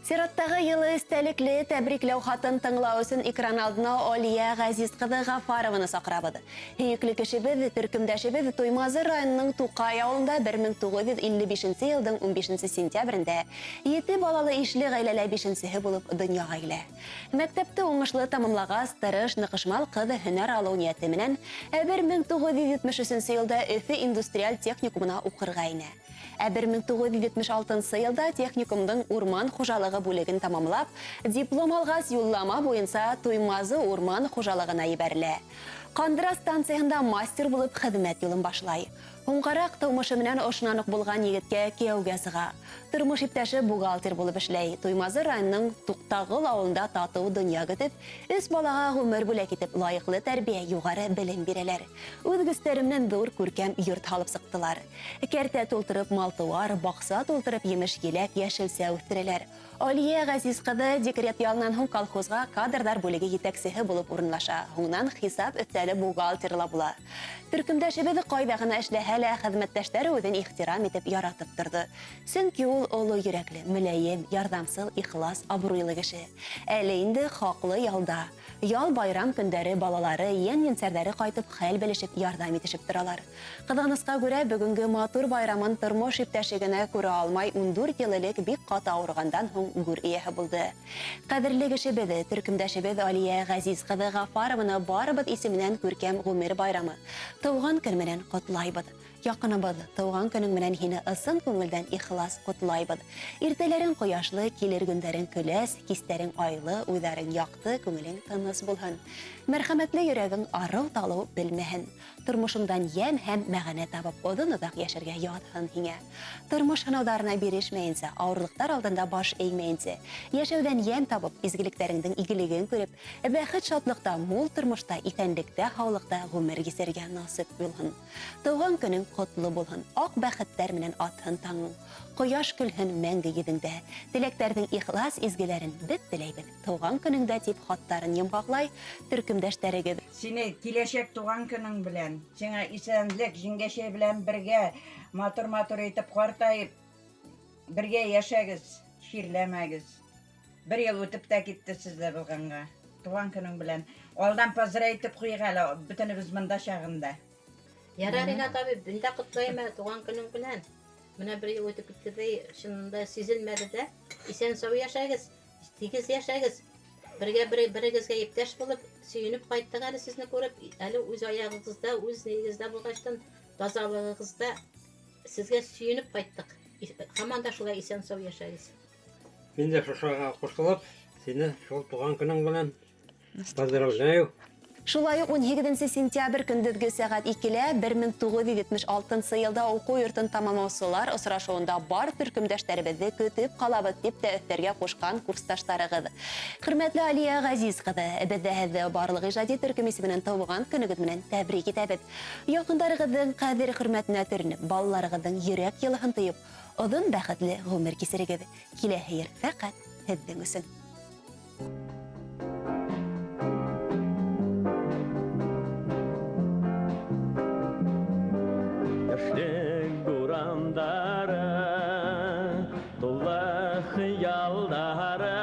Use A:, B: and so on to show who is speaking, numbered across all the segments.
A: Сираттағы йылы эстәлекле тәбрикләү хатын тыңлау өсөн экран алдына Алия Ғәзиз ҡыҙы Ғафарованы саҡырабыҙ. Һөйөклө кешебеҙ, төркөмдәшебеҙ Туймазы районының Туҡай ауылында 1955 йылдың 15 сентябрендә ете балалы ишле ғаиләлә бишенсеһе булып донъяға килә. Мәктәпте уңышлы тамамлағас, тырыш, ныҡышмал ҡыҙ һөнәр алыу ниәте менән 1973 йылда Өфө индустриаль техникумына уҡырға инә. Ә 1976 йылда техникумдың урман хужалығы бүлеген тамамлап, диплом алғас юллама буйынса Туймазы урман хужалығына ебәрелә. Ҡандыра станцияһында мастер булып хеҙмәт юлын башлай. Һуңғараҡ тыумышы менән ошонан уҡ булған егеткә кейәүгә сыға. Тормош иптәше бухгалтер булып эшләй. Туймазы районының Туҡтағыл ауылында татыу донъя көтөп, өс балаға ғүмер бүләк итеп, лайыҡлы тәрбиә, юғары белем бирәләр. Үҙ көстәре менән ҙур күркәм йорт һалып сыҡтылар. Кәртә тултырып мал-тыуар, баҡса тултырып емеш-еләк, йәшелсә үҫтерәләр. Алия Ғәзиз ҡыҙы декрет ялынан һуң колхозға кадрҙар бүлеге етәксеһе булып урынлаша. Һуңынан хисап өҫтәле бухгалтеры ла була. Төркөмдәшебеҙ ҡайҙа ғына эшләһә лә, хеҙмәттәштәре үҙен ихтирам итеп яратып торҙо. Сөнки ул оло йөрәкле, мөләйем, ярҙамсыл, ихлас, абруйлы кеше. Әле инде хаҡлы ялда. Ял байрам көндәре балалары, йән-еңсәрҙәре ҡайтып, хәл белешеп, ярҙам итешеп торалар. Ҡыҙғанысҡа күрә, бөгөнгө матур байрамын тормош иптәше генә күрә алмай, 14 йыл элек бик ҡаты ауырығандан һуң гүр эйәһе булды. Ҡәҙерле кешебеҙ, төркөмдәшебеҙ Алия Ғәзиз ҡыҙы Ғафарованы барыбыҙ исеменән күркәм ғүмер байрамы, тыуған көн менән ҡотлайбыҙ. Яҡыныбыҙ, тыуған көнөң менән һине ысын күңелдән ихлас ҡотлайбыҙ. Иртәләрең ҡояшлы, килер көндәрең көләс, кистәрең айлы, уйҙарың яҡты, күңелең тыныс булһын. Мәрхәмәтле йөрәгең арыу-талыу белмәһен. Тормошоңдан йәм һәм мәғәнә табып, оҙон-оҙаҡ йәшәргә яҙһын һиңә. Тормош һынауҙарына бирешмәйенсә, ауырлыҡтар алдында баш эймәйенсә, йәшәүҙән йәм табып, изгелектәреңдең игелеген күреп, бәхет-шатлыҡта, мул тормошта, иҫәнлектә, һаулыҡта ғүмер кисерергә насип булһын. Тыуған көнөң ҡотло булһын, аҡ бәхеттәр менән атһын таңың, ҡояш көлһөн мәңге йөҙөңдә. Теләктәрҙең ихлас изгеләрен беҙ теләйбеҙ. Тыуған көнөңдә тип хаттарын йомғаҡлай төркөмдәштәрегеҙ.
B: Сине киләсәк туған көнөң белән, сиңа исәнлек, җиңгәчәй белән бергә матур-матур итеп ҡартайып, бергә йәшәгеҙ, чирләмәгеҙ. Бер йыл үтеп тә китте сездә булғанға. Туған көнөң белән. Алдан поздравить итеп ҡуйыҡ әле, бөтөнөбөҙ монда чағында.
C: Ярар, Ринат абый, мин дә ҡотлайым әле туған көнөң белән. Менә бер йыл үтеп китте дә, чынында сизелмәде дә. Исән-сау йәшәгеҙ, тигеҙ йәшәгеҙ. Бергә бер берегеҙгә иптәш булып, сөйөнөп ҡайттыҡ әле сезне күреп. Әле үҙ аяғығыҙҙа, үҙ нигеҙҙә булғастан, тазалығығыҙҙа сезгә сөйөнөп ҡайттыҡ. Һаман да шулай исән-сау йәшәгеҙ.
D: Мин дә шушыға ҡушылып, һине шул туған көнөң белән поздравляю.
A: Шулай уҡ 18 сентябрь көндөҙгө сәғәт 2-лә 1976 йылда уҡыу йортон тамамлаусылар осрашыуында бар төркөмдәштәребеҙҙе көтөп ҡалабыҙ тип тә өҫтәргә ҡушҡан курсташтарығыҙ. Хөрмәтле Алия Ғәзиз ҡыҙы, беҙ ҙә һеҙҙе барлыҡ ижади төркөм исеменән тыуған көнөгөҙ менән тәбрик итәбеҙ. Яҡындарығыҙҙың ҡәҙер-хөрмәтенә төрөнөп, балаларығыҙҙың йөрәк йылыһын тойоп, оҙон бәхетле ғүмер кисерегеҙ. Киләһе йыр фәҡәт һеҙҙең өсөн.
E: Яшьлек бурандары, тулы хыялдары,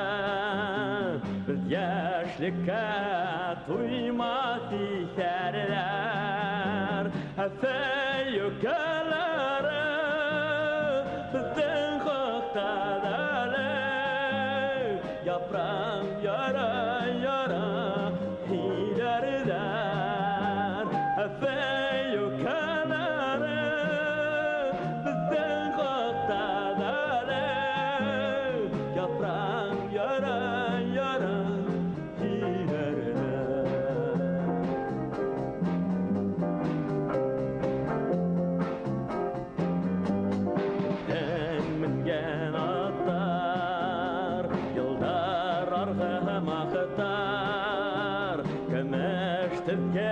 E: беҙ йәшлеккә туймаҫ иҫәрләр, Әфәйөкәләре беҙҙең хаҡта әле, япраҡ яра-яра һөйләрҙәр. Әфәйөкәләре беҙҙең хаҡта әле, япраҡ яра-яра һөйләрҙәр. Һин менгән аттар, йылдар арғымаҡтар, көмөш төҫкә